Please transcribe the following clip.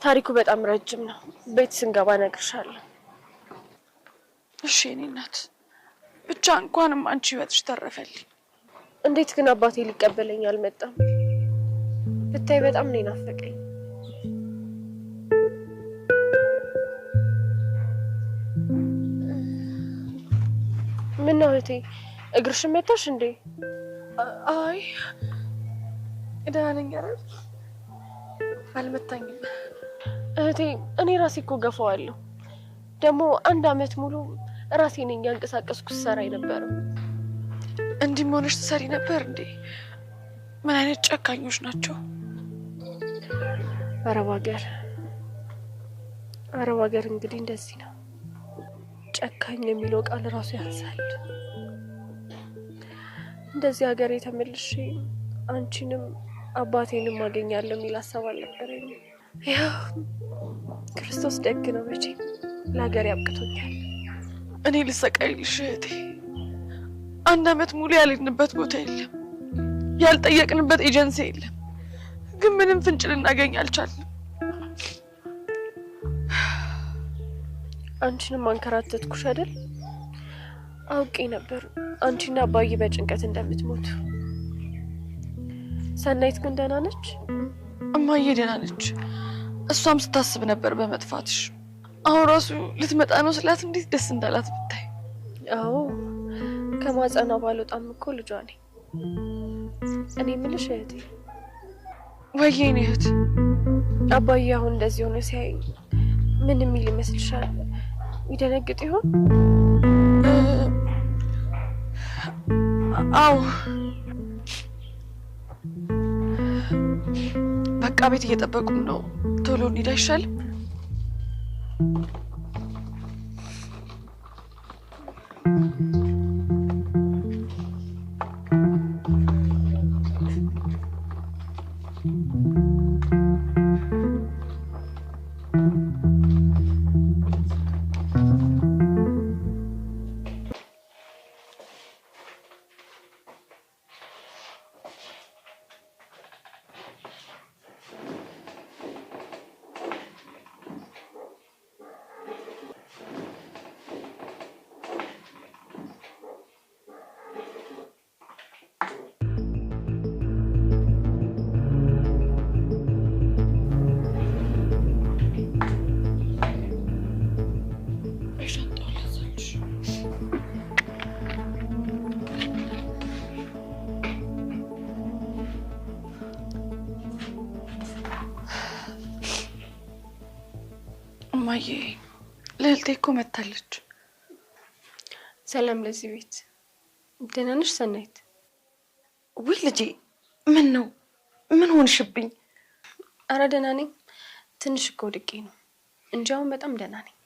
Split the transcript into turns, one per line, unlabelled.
ታሪኩ በጣም ረጅም ነው። ቤት ስንገባ እነግርሻለሁ።
እሺ የኔ እናት፣ ብቻ እንኳንም አንቺ ህይወትሽ ተረፈልኝ።
እንዴት ግን አባቴ ሊቀበለኝ አልመጣም? ብታይ በጣም ነው የናፈቀኝ። ምን ነው እህቴ፣ እግርሽን መታሽ እንዴ?
አይ ደህና ነኝ። ኧረ አልመታኝም።
እህቴ እኔ ራሴ እኮ ገፋዋለሁ። ደግሞ አንድ አመት ሙሉ ራሴ ነኝ ያንቀሳቀስኩ ስሰራ የነበረው።
እንዲህም ሆነሽ ትሰሪ ነበር እንዴ? ምን አይነት ጨካኞች ናቸው!
አረብ ሀገር፣ አረብ ሀገር እንግዲህ እንደዚህ ነው። ጨካኝ የሚለው ቃል ራሱ ያንሳል። እንደዚህ ሀገር የተመልሼ አንቺንም አባቴንም አገኛለሁ የሚል ሀሳብ አልነበረኝም። ያው ክርስቶስ ደግ ነው መቼም ለሀገር ያብቅቶኛል።
እኔ ልሰቃይልሽ እህቴ። አንድ አመት ሙሉ ያልሄድንበት ቦታ የለም፣ ያልጠየቅንበት ኤጀንሲ የለም። ግን ምንም ፍንጭ ልናገኝ አልቻልንም።
አንቺንም አንከራተትኩሽ አይደል? አውቄ ነበር አንቺና አባዬ በጭንቀት እንደምትሞቱ። ሰናይት ግን ደህና ነች?
እማዬ ደህና ነች። እሷም ስታስብ ነበር በመጥፋትሽ። አሁን ራሱ ልትመጣ ነው ስላት እንዴት ደስ እንዳላት ብታይ።
አዎ ከማጸኗ ባልወጣም እኮ ልጇ ነኝ። እኔ የምልሽ እህቴ።
ወይዬ የእኔ እህት፣
አባዬ አሁን እንደዚህ ሆኖ ሲያየኝ ምን የሚል ይመስልሻል? ይደነግጥ ይሆን?
አዎ በቃ ቤት እየጠበቁን ነው። ቶሎ እንሂድ አይሻልም? እማዬ ልዕልቴ እኮ መታለች።
ሰላም ለዚህ ቤት። ደህና ነሽ ሰናይት?
ውይ ልጄ፣ ምን ነው ምን ሆንሽብኝ?
አረ ደህና ነኝ። ትንሽ እኮ ወድቄ ነው እንጂ አሁን በጣም ደህና ነኝ።